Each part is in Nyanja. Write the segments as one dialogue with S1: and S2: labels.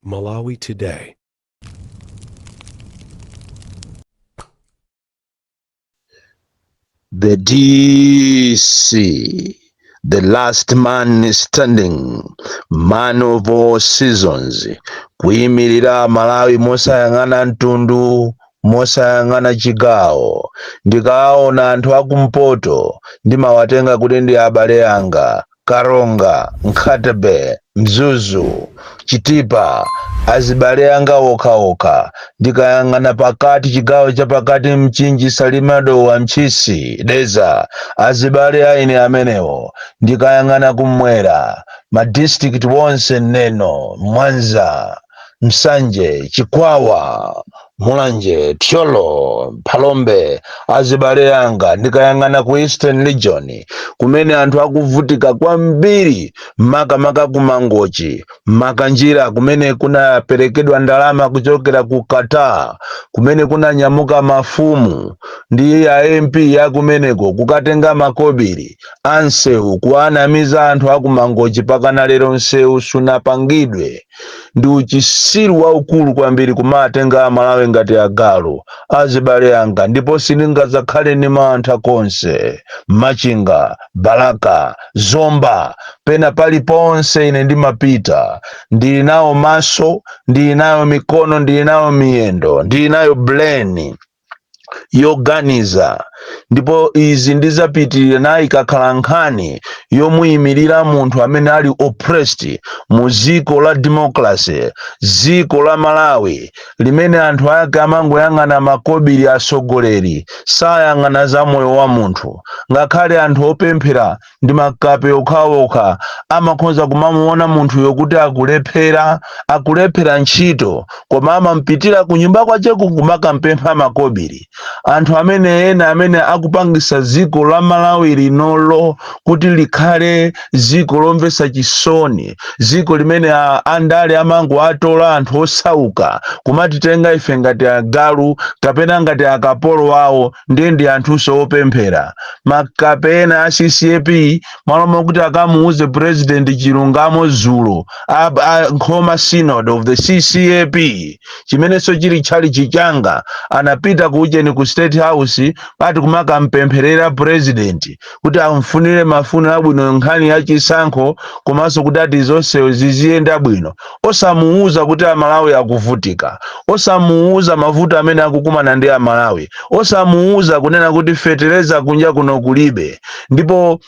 S1: Malawi Today.
S2: The DC, the last man standing, man of all seasons, kuyimirira Malawi mosayang'ana mtundu, mosayang'ana chigawo. Ndikaona anthu akumpoto ndimawatenga kuti ndi abale anga. Karonga, Nkhata Bay, Mzuzu, Chitipa, azibale anga okhaokha. Ndikayang'ana pakati, chigawo cha pakati, Mchinji, Salima, Dowa, Ntchisi, Dedza, azibale aine amenewo. Ndikayang'ana kumwera, ma district wonse, Neno, Mwanza, Nsanje, Chikwawa, Mulanje, Thyolo, Phalombe, azibale anga. Ndikayang'ana ku Eastern Region kumene anthu akuvutika kwambiri, makamaka ku Mangochi, Makanjira, kumene kunaperekedwa ndalama kuchokera ku Qatar, kumene kunanyamuka mafumu ndi a MP akumeneko kukatenga makobiri ansewu, kuanamiza anthu aku Mangochi, pakana lero nsewu sunapangidwe. Ndi uchisiru waukulu kwambiri kumatenga Amalawi ngati agalu, azibale anga. Ndipo sindingazakhale ndi mantha konse. Machinga, Balaka, Zomba, pena paliponse ine ndimapita. Ndili nawo maso, ndili nayo mikono, ndili nayo miyendo, ndili nayo brain yoganiza. Ndipo izi ndizapitirira nayo ikakhala nkhani yomuyimirira munthu amene ali oppressed mu ziko la democracy, ziko la Malawi limene anthu ake amangoyang'ana makobiri. Asogoleri sayang'ana za moyo wa munthu. Ngakhale anthu opemphera ndi makape okhaokha, amakhoza kumamuona munthuyo kuti akulephera, akulephera ntchito, koma amampitira ku nyumba kwacheku kumakampempha makobiri. Anthu amene ena amene akupangisa dziko la Malawi linolo kuti likhale dziko lomvetsa chisoni, dziko limene andale amango atola anthu osauka kumatitenga ife ngati agalu kapena ngati akapolo awo, ndiye ndi anthunso opemphera, makape ena a CCAP, malo mokuti akamuuze president chilungamo zulo, a Nkhoma Synod of the CCAP, chimenenso chili tchalichi changa, anapita kucheni ku State House ati kumakampempherera president kuti amfunire mafuno abwino nkhani ya chisankho, komanso kuti ati zonse ziziyenda bwino, osamuuza kuti Amalawi akuvutika, osamuuza mavuto amene akukumana ndi Amalawi, osamuuza kunena kuti fetereza kunja kuno kulibe. Ndipo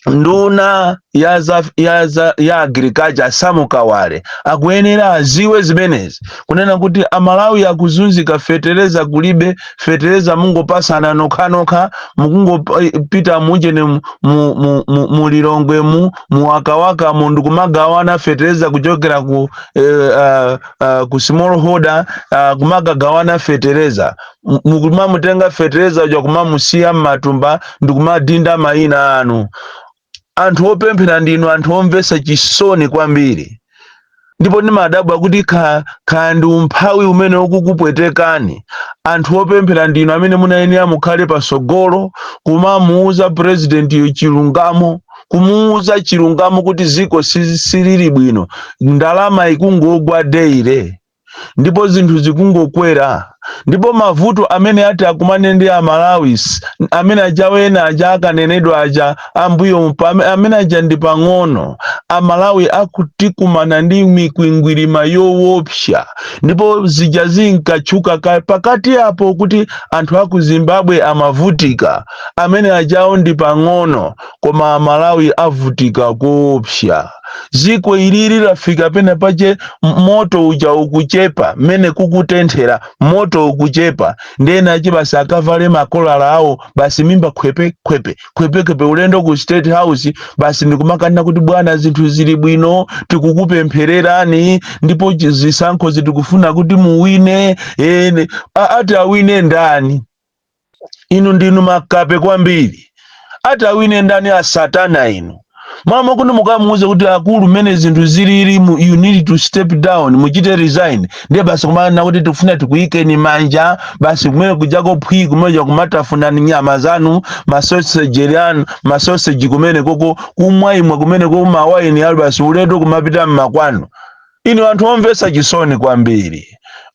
S2: nduna ya agriculture, Sam Kawale, akuyenera aziwe zimenezi, kunena kuti Amalawi akuzunzika, fetereza kulibe, fetereza mungopasana nokhanokha, mukungopita mujene mu Lilongwe, mu Wakawaka mu, ndikumagawana fetereza kuchokera ku smallholder, kumagagawana fetereza. Mukumamutenga fetereza uja kumamusiya m'matumba ndikumadinda mayina anu. Anthu opemphera ndinu anthu omvetsa chisoni kwambiri. Ndipo ndimadabwa kuti kha ndi umphawi umene ukukupwetekani. Anthu opemphera ndinu amene munayenera mukhale pasogolo kumamuuza president chilungamo, kumuuza chilungamo kuti ziko silili bwino, ndalama ikungogwa daily ndipo zinthu zikungokwera, ndipo mavuto amene ati akumane ndi Amalawis amene aja, wena aja akanenedwa aja ambuyo, amene aja ndi pang'ono. Amalawi akutikumana ndi mikwingwirima yoopsa. Ndipo zija zinkatchuka pakati apo kuti anthu aku Zimbabwe amavutika, amene ajawo ndi pang'ono, koma Amalawi avutika koopsa. Ziko ilili lafika pena pache moto uja ukuchepa, mmene kukutenthera moto ukuchepa. Ndena achi basi akavale makolala awo basi, mimba khwepe khwepe khwepe khwepe, ulendo ku State House basi, ndikumakanena kuti bwana, zinthu zili bwino, tikukupemphererani, ndipo zisankho zitikufuna kuti muwine. Ati awine ndani? Inu ndinu makape kwambiri. Ati awine ndani? Asatana inu. Mama kuti mukamuuze kuti akulu, mmene zinthu zilili, you need to step down, muchite resign. Ndiye basi kumanena kuti tikufuna tikuyikeni manja basi, kumene kujako phwi, kumene kumatafunani nyama zanu, masoseji anu, masoseji kumene koko, kumwa imwe kumene koko, mawaini ali, basi ulendo kumapita mmakwanu. Inu anthu omvetsa chisoni kwambiri,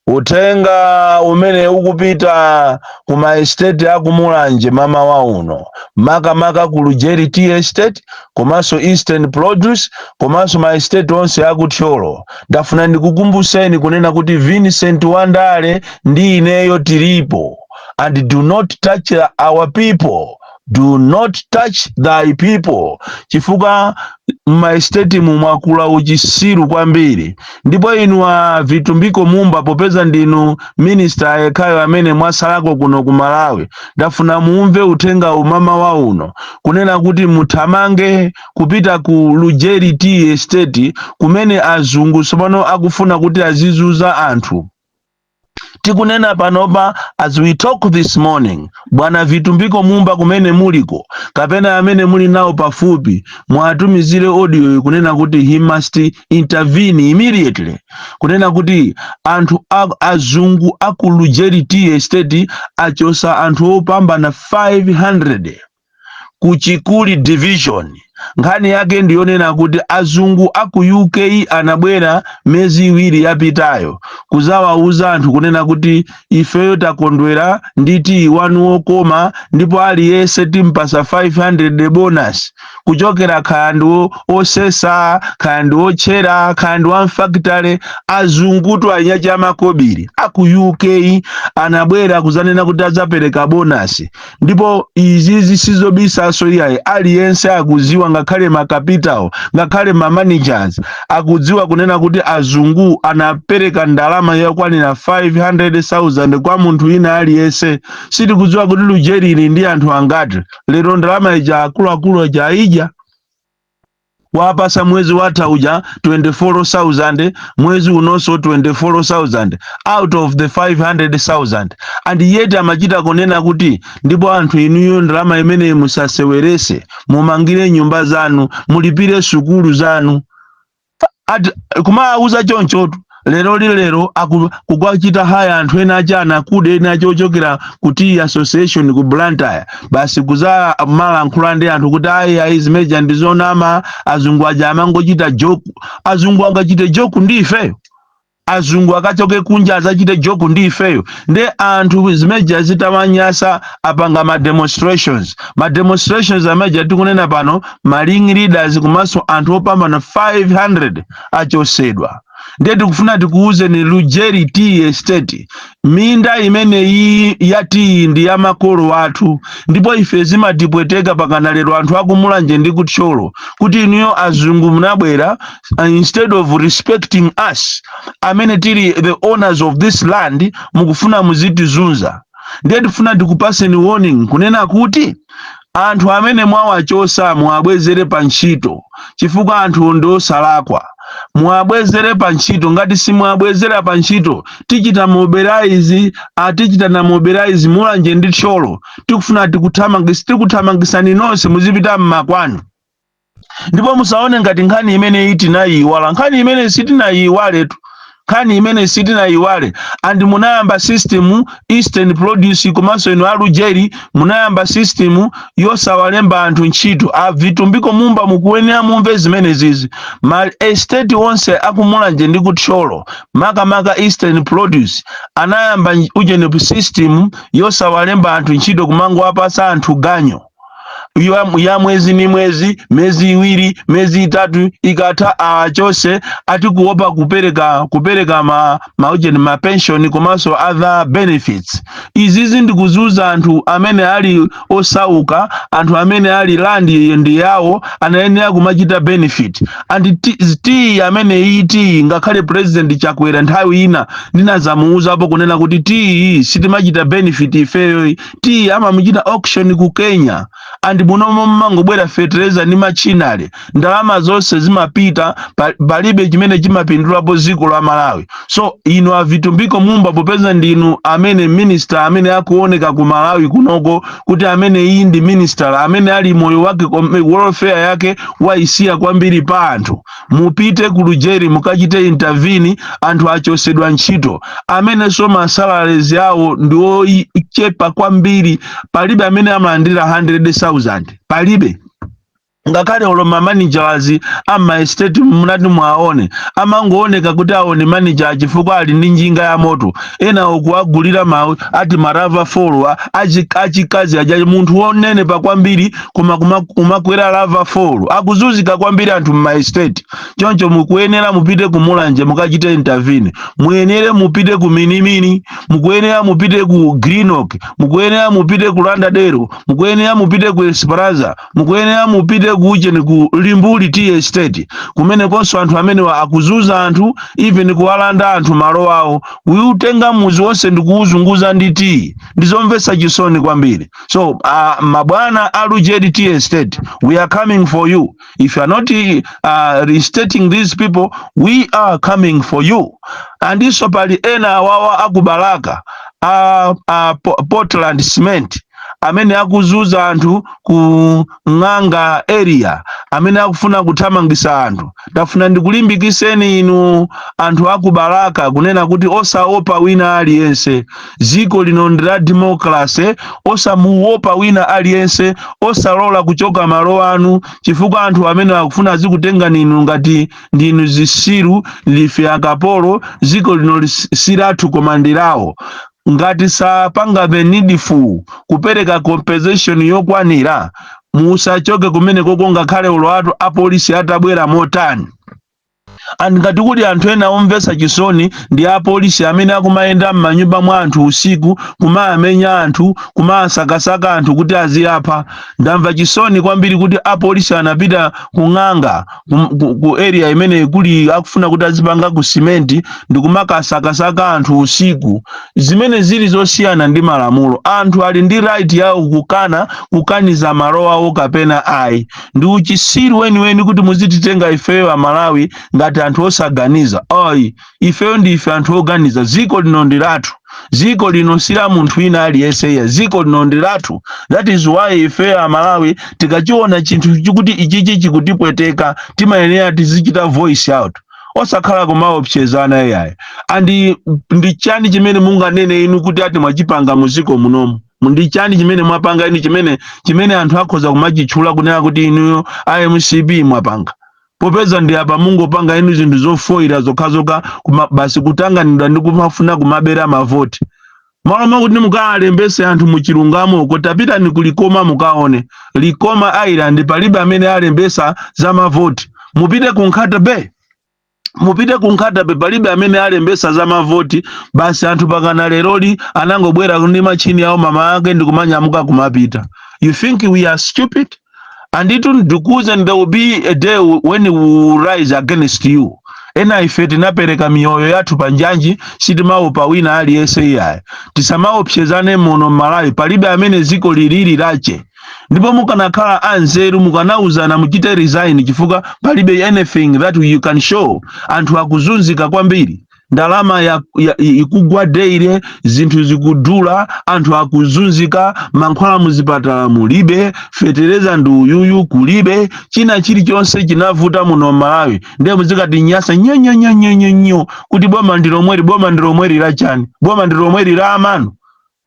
S2: uthenga umene ukupita ku ma estate akumulanje mamawa uno, makamaka ku Lujeri Tea Estate komanso Eastern Produce komanso ma estate onse akuthyolo, ndafuna ndikukumbuseni kunena kuti Vincent Wandale ndi ineyo tilipo, and do not touch our people, do not touch thy people, chifukwa m'ma estate mu mwakula uchisiru kwambiri. Ndipo inu a Vitumbiko Mumba, popeza ndinu minister yekhayo amene mwasalako kuno ku Malawi, ndafuna mumve uthenga umamawa uno kunena kuti muthamange kupita ku Lujeri Tea Estate kumene azungu tsopano akufuna kuti azizuza anthu. Tikunena panopa, as we talk this morning, bwana Vitumbiko Mumba, kumene muliko kapena amene muli nawo pafupi, mwatumizire audio kunena kuti he must intervene immediately, kunena kuti anthu azungu aku Lujeri Tea Estate achosa anthu opambana 500 ku Chikuli Division. Nkhani yake ndiyonena kuti azungu aku UK anabwera miyezi 2 yapitayo kuzawauza anthu kunena kuti ifeyo takondwera ndi tiyi wanu wokoma, ndipo aliyense timpasa 500 bonus, kuchokera kaya ndi osesa, kaya ndi otchera, kaya ndi wamfakitale. Azungutu anyachi amakobiri aku UK anabwera kuzanena kuti adzapereka bonus, ndipo izi zisizobisaso iyayi, aliyense akuziwa, ngakhale ma capital, ngakhale ma managers akudziwa kunena kuti azungu anapereka ndalama yokwanira 500,000 kwa munthu ina aliyense. Sitikudziwa kuti Lujeri ili ndi anthu angati lero. Ndalama ija akuluakulu aja aidya, wapasa mwezi watha uja 24,000, mwezi unonso 24,000 out of the 500,000, and yet amachita kunena kuti ndipo anthu inuyo ndalama imeneyi musasewerese, mumangire nyumba zanu, mulipire sukulu zanu, ati kumawuza chonchotu. Lero lilero kukachita hire anthu ena achana kude ena achochokera ku tea association ku Blantyre, basi kuza malankhula ndi anthu kuti ayi, ayi, zimeja ndizonama, azungu aja amangochita joke. Azungu angachite joke ndi ifeyo? Azungu akachoke kunja azachite joke ndi ifeyo? Nde anthu zimeja zitamanyasa apanga ma demonstrations. Ma demonstrations ameja tikunena pano, ma ring leaders komanso anthu opambana 500 achosedwa. Ndiye tikufuna tikuwuzeni, Lujeri Tea Estate, minda imeneyi ya tiyi ndi ya makolo athu, ndipo ife zimatipweteka pakana lero anthu akumulanje ndi kuthyolo kuti inuyo azungu munabwera, instead of respecting us amene tili the owners of this land, mukufuna muzitizunza. Ndiye tifuna tikupaseni warning kunena kuti anthu amene mwawachosa muwabwezere pa ntchito, chifukwa anthu ndi osalakwa. Muwabwezere pa ntchito. Ngati simuwabwezera pa ntchito, tichita mobilize, atichita na mobilize Mulanje ndi Thyolo. Tikufuna tikuthamangisani nonse, muzipita mmakwanu. Ndipo musaone ngati nkhani imene tinayiwala. Nkhani imene sitinayiwaletu, nkhani imene sitinayiwale. And munayamba system, Eastern Produce komanso inu Alujeri, munayamba system yosawalemba anthu ntchito. A Vitumbiko Mumba, mukuyenera mumve zimene zizi. Ma estate onse akumulanje ndi kuthyolo, makamaka Eastern Produce, anayamba ujeni system yosawalemba anthu ntchito, kumangowapasa anthu ganyo ya mwezi ni mwezi, miyezi 2, miyezi 3, ikatha awachose, ati kuopa kupereka ma maujeni ma pension komanso other benefits. Izizi ndikuzuza anthu amene ali osauka, anthu amene ali land ndi yawo, anayenera kumachita benefit. And tiyi amene iyi tiyi, ngakhale President Chakwera nthawi ina ndinazamuuzapo kunena kuti tiyi sitimachita benefit ifeyo, tiyi amamuchita auction ku Kenya, and munomo mmangobwera fertilizer ndi machinery, ndalama zonse zimapita, palibe chimene chimapindulapo dziko la Malawi. So inu a Vitumbiko Mumba, popeza ndinu amene minister amene akuoneka ku Malawi kunoko kuti amene iyi ndi minister amene ali moyo wake welfare yake waisiya kwambiri pa anthu, mupite ku Lujeri mukachite intervene. Anthu achosedwa ntchito amene so ma salaries awo ndi ochepa kwambiri. Palibe amene amalandira 100,000, palibe. Ngakhale olo ma managers ama estate munati mwaone, amangooneka kuti awo ni manager chifukwa ali ndi njinga ya moto. Ena ukuagulira ma ati ma RAV4 achikazi aja, munthu wonenepa kwambiri koma kumakwera RAV4. Akuzunzika kwambiri anthu mma estate. Choncho mukuyenera mupite ku Mulanje mukachite intervene, muyenere mupite ku Minimini, mukuyenera mupite ku Greenock, mukuyenera mupite ku Lauderdale, mukuyenera mupite ku Esperanza, mukuyenera mupite ku ucheni, ku Limbuli Tea Estate. Kumenekonso anthu amenewa akuzunza anthu, even kuwalanda anthu malo awo, kuutenga muzi wonse ndikuwuzunguza ndi tea. Ndizomvetsa chisoni kwambiri. So mabwana a Lujeri Tea Estate, we are coming for you. If you are not reinstating these people, we are coming for you. Andinso pali ena awawa akubalaka a Portland Cement amene akuzunza anthu ku Ng'anga area, amene akufuna kuthamangisa anthu. Ndafuna ndikulimbikiseni inu anthu akubalaka kunena kuti osaopa wina aliyense. Dziko lino ndi la democracy. Osamuopa wina aliyense, osalola kuchoka malo anu chifukwa anthu amene akufuna azikutengani inu ngati ndinu zisiru, ndife akapolo. Dziko lino si lathu koma ndi lawo. Ngati sapanga the needful kupereka compensation yokwanira, musachoke kumene koko, ngakhale ulo atu apolisi atabwera motani. And ngati kuli anthu ena omvetsa chisoni, ndi apolisi amene akumayenda m'manyumba mwa anthu usiku, kumayamenya anthu, kumasakasaka anthu kuti aziyapha. Ndamva chisoni kwambiri kuti apolisi anapita kung'anga ku area imene kuli akufuna kuti azipanga ku simenti ndi kumakasakasaka anthu usiku, zimene zili zosiyana ndi malamulo. Anthu ali ndi right yawo kukana, kukaniza malo awo kapena ayi. Ndi uchisiru weniweni kuti muzititenga ifeyo Amalawi ngati anthu osaganiza. Ayi, ifeyo ndife anthu oganiza. Dziko lino ndi lathu. Dziko lino si la munthu wina aliyense iya. Dziko lino ndi lathu. That is why ifeyo Amalawi tikachiona chinthu chikuti ichichi chikutipweteka, timayenera tizichita voice out, osakhala kumaopsezana iyayi. And ndi chani chimene munganene inu kuti ati mwachipanga muziko munomu? Ndi chani chimene mwapanga inu chimene anthu akhoza kumachitchula kunena kuti inuyo iMCP mwapanga? Popeza ndi apa mungopanga inu zinthu zofoira zokhazokha, basi kutanganidwa ndi kumafuna kumabera mavoti malo mwakuti mukalembese anthu muchilungamo. Uko tapitani ku Likoma mukaone Likoma Island, palibe amene alembesa za mavoti. Mupite ku Nkhata Bay, mupite ku Nkhata Bay, palibe amene alembesa za mavoti. Basi anthu pakana leroli anangobwera ndi machini awo, mama ake, ndikumanyamuka kumapita. You think we are stupid? And itu ndikuwuzani, there will be a day when we will rise against you. Ena ife tinapereka miyoyo yathu pa njanji, sitimaopa wina aliyense iyayi. Tisamaopsezane muno m'Malawi. Palibe amene ziko lilili lache. Ndipo mukanakhala anzeru, mukanauzana muchite resign, chifukwa palibe anything that you can show. Anthu akuzunzika kwambiri, ndalama ya ikugwa daily, zinthu zikudula, anthu akuzunzika, mankhwala muzipatala mulibe, fetereza ndi uyuyu kulibe, china chilichonse chinavuta muno m'Malawi. Ndiye muzikati nyasa nyonyonyonyonyo kuti boma ndi lomweri. Boma ndi lomweri lachani? Boma ndi lomweri la amanu.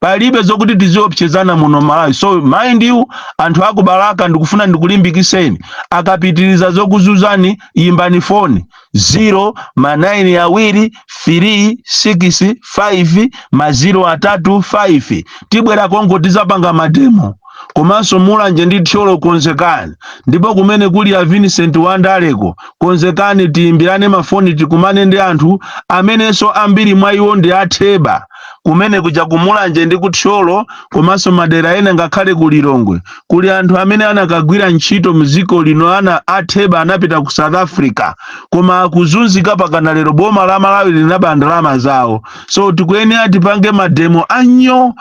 S2: Palibe zokuti tiziopsezana muno Malawi. So mind you, anthu akubalaka, ndikufuna ndikulimbikiseni, akapitiriza zokuzuzani, imbani foni 0 ma 9 awiri 3 6 5 ma 0 atatu 5. Tibwera konko, tizapanga ma demo. Komanso Mulanje ndi Thyolo, konzekani. Ndipo kumene kuli a Vincent Wandaleko, konzekani, tiyimbirane mafoni, tikumane ndi anthu amenenso ambiri mwa iwo ndi atheba kumene kuja kumulanje ndi kuthyolo, komanso madera ena, ngakhale ku Lilongwe kuli anthu amene anakagwira ntchito mdziko lino, ana atheba, anapita ku South Africa koma akuzunzika pakana lero. Boma la Malawi linaba ndalama zawo. So tikuyenera tipange ma demo anyo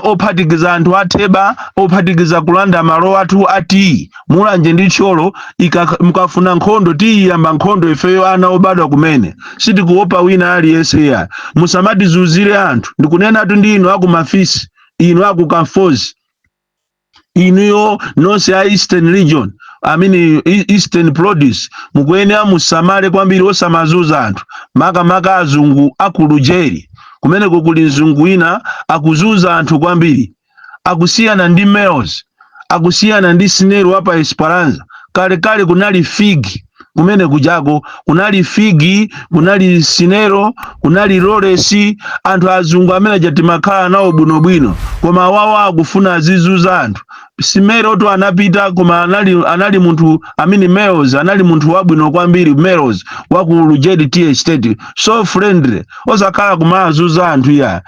S2: ophatikiza anthu atheba, ophatikiza kulanda malo athu ati Mulanje ndi Thyolo. Mukafuna nkhondo, tiyiyamba nkhondo ifeyo ana obadwa kumene. Sitikuopa wina aliyense ya. Musamatizunzire anthu. Ndikunenatu ndi inu aku Mafisi, inu aku Kamfozi, inuyo nonse a Eastern Region, I mean Eastern Produce, mukuyenera musamale kwambiri, osamazuza anthu, makamaka azungu akulujeri. Kumeneko kuli mzungu wina akuzuza anthu kwambiri, akusiyana ndi Males, akusiyana ndi Sineru apa Esperanza. Kalekale kunali Fig, kumene kujako kunali Fig, kunali Sinero, kunali Lolesi, anthu azungu amene aja timakhala nawo bwinobwino, koma awawa akufuna azizuza anthu. Simero tu anapita, koma anali munthu amene Males anali munthu wabwino kwambiri. Males wa ku Lujeri Tea Estate, so friendly, osakhala kumazuza anthu ya.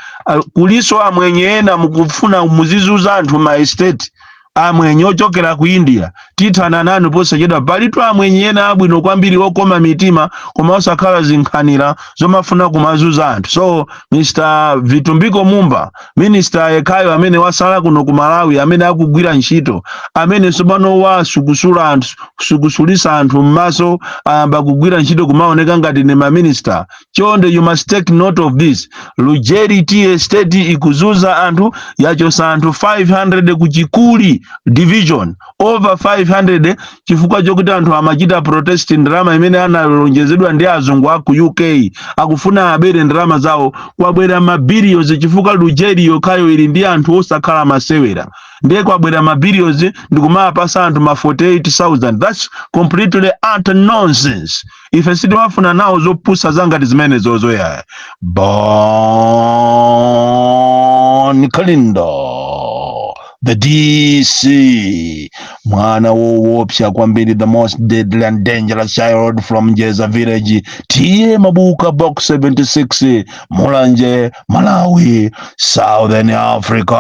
S2: Kuliso amwenye ena mukufuna muzizuza anthu ma estate, amwenye ochokera ku India, tithana nanu posachedwa. Palitu amwenye ena abwino kwambiri, okoma mitima, koma osakhala zinkhanira zomafuna kumazuza anthu. So Mr Vitumbiko Mumba, minister yekhayo amene wasala kuno ku Malawi amene akugwira ntchito, amene tsopano wasukusula anthu, kusukusulisa anthu m'maso, ayamba kugwira ntchito kumaoneka ngati ni maminista. Chonde, you must take note of this. Lujeri Tea Estate ikuzuza anthu, yachosa anthu 500 ku Chikuli division, over 500, chifukwa chokuti anthu amachita protest ndalama imene analonjezedwa ndi azungu aku UK. Akufuna abere ndalama zawo. Kwabwera mabillions, chifukwa Lujeri yokhayo ili ndi anthu osakhala masewera. Ndiye kwabwera mabillions ndikumapasa anthu ma 48,000. That's completely utter nonsense. Ife sitimafuna nawo zopusa zangati zimene zozo yaya. Bon Kalindo, the DC, mwana woopsa kwambiri, the most deadly and dangerous child from Jeza village, T/A Mabuka, Box 76, Mulanje, Malawi, Southern Africa.